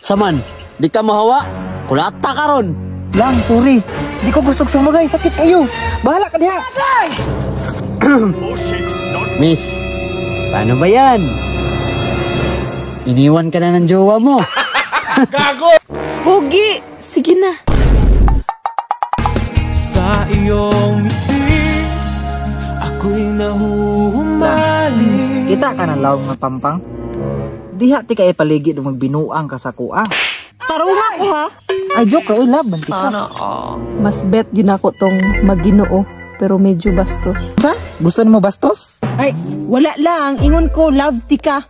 Saman, di ka mahawa? Kulata karon. Lang, sorry. Di ko gusto sumagay. Sakit kayo. Bahala ka diha. Miss, paano ba yan? Iniwan ka na ng jowa mo. Pogi, sige na. Sa iyong ngiti, ako'y nahuhumaling. Kita ka na lawom nga pampang. Diha ti ka ipaligi do magbinuang ka sa kuha. Tarunga ko ha. Ay, joke ra, oy, laban ti ka. Mas bet yun ako tong maginoo, pero medyo bastos. Sa? Gusto nimo bastos? Ay, wala lang. Ingon ko, love ti ka.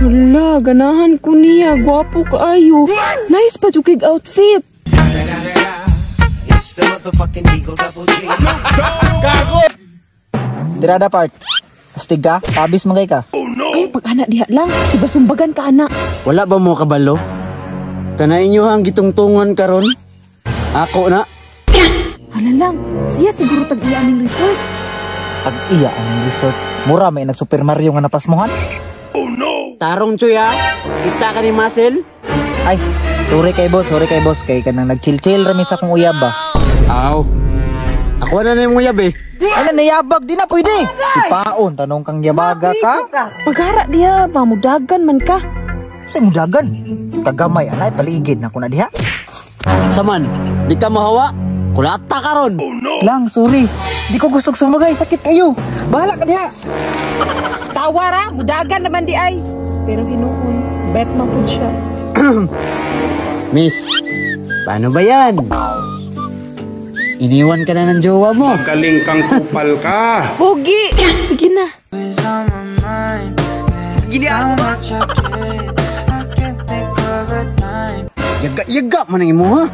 Hala, ganahan ko niya. Gwapo kaayo. Nice pa jud kay outfit. Tirada part. Astig ka? Tabis man kay ka. Ay, pag ana diha lang. Si basumbagan ka ana. Wala ba mo kabalo? Kana inyo ang gitungtungan karon? Ako na. Hala lang, siya siguro tag-iya ning resort. Tag iya ang resort. Mura may nag Super Mario nga napasmuhan. Tarong chuy ha. Kita ka ni Marcel? Ay, sorry kay boss, sorry kay boss kay kanang nag-chill-chill ra mi sa akong uyab ba. Aw. Ako na na yung uyab eh. Ano nayabag di na pwede. Si paon tanong kang yabaga ka. Paghara diha, mamudagan man ka. Sa mudagan. Kagamay anay paligid na ko na diha. Saman, di ka mahawa? Kulata karon. Lang, sorry. Di ko gusto sumagay, sakit kayo. Bahala ka diha. Tawa ra, mudagan naman di ay. Pero hinuon, bet man pud siya. Miss, paano ba yan? Iniwan ka na ng jowa mo. Galing kang kupal ka. Pogi, sige na. Yaga-yaga man ang imo ha.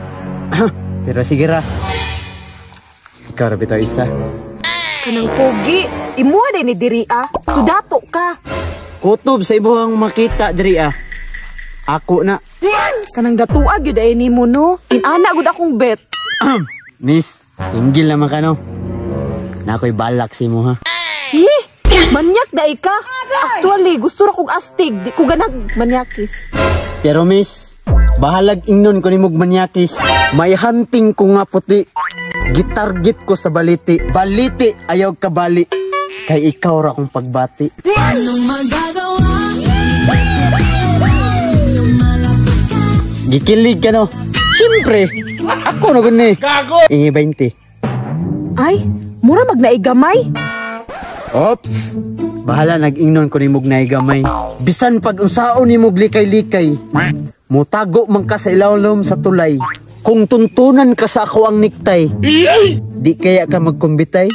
Pero sige ra. Ikaw ra bitaw isa. Kanang pogi, imuha din ni diri ah. Sudato ka. Kutob sa imuhang makita diri ah. Ako na. Kanang datuag gyud ay nimo no. Inana gud akong bet. Miss, single naman ka no. Na ako'y balak si mo ha. Eh, manyak dai ka. Actually, gusto ra kog astig, di ko ganag manyakis. Pero miss, bahalag ingnon ko nimog manyakis. May hunting ko nga puti. Gitarget ko sa baliti. Baliti ayaw kabali. Kay ikaw ra akong pagbati. Gikilig ka no. Siyempre, ako na guni. Gago! Ingi 20. Ay, mura magnaigamay. Ops! Bahala nag-ingnon ko nimog naigamay. Bisan pag unsaon nimog likay-likay, mutago man ka sa ilawom sa tulay. Kung tuntunan ka sa ako ang niktay, di kaya ka magkumbitay?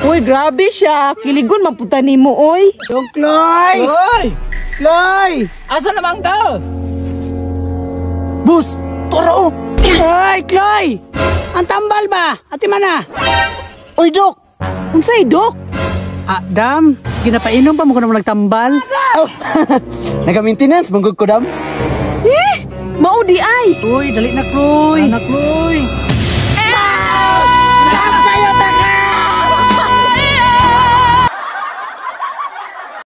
Uy, grabe siya. Kiligon maputa nimo oy. Dong Kloy! Oy! Kloy! Asa naman ka? Boss, toro! Oy, Kloy! Ang tambal ba? Ati mana? Uy, Dok! Unsay dok? Ah, dam, ginapainom pa mo ko naman nagtambal. Oh. Nag-maintenance, manggug ko, dam. Eh, mao di ay. Uy, dali na, Kloy. Anak, Kloy.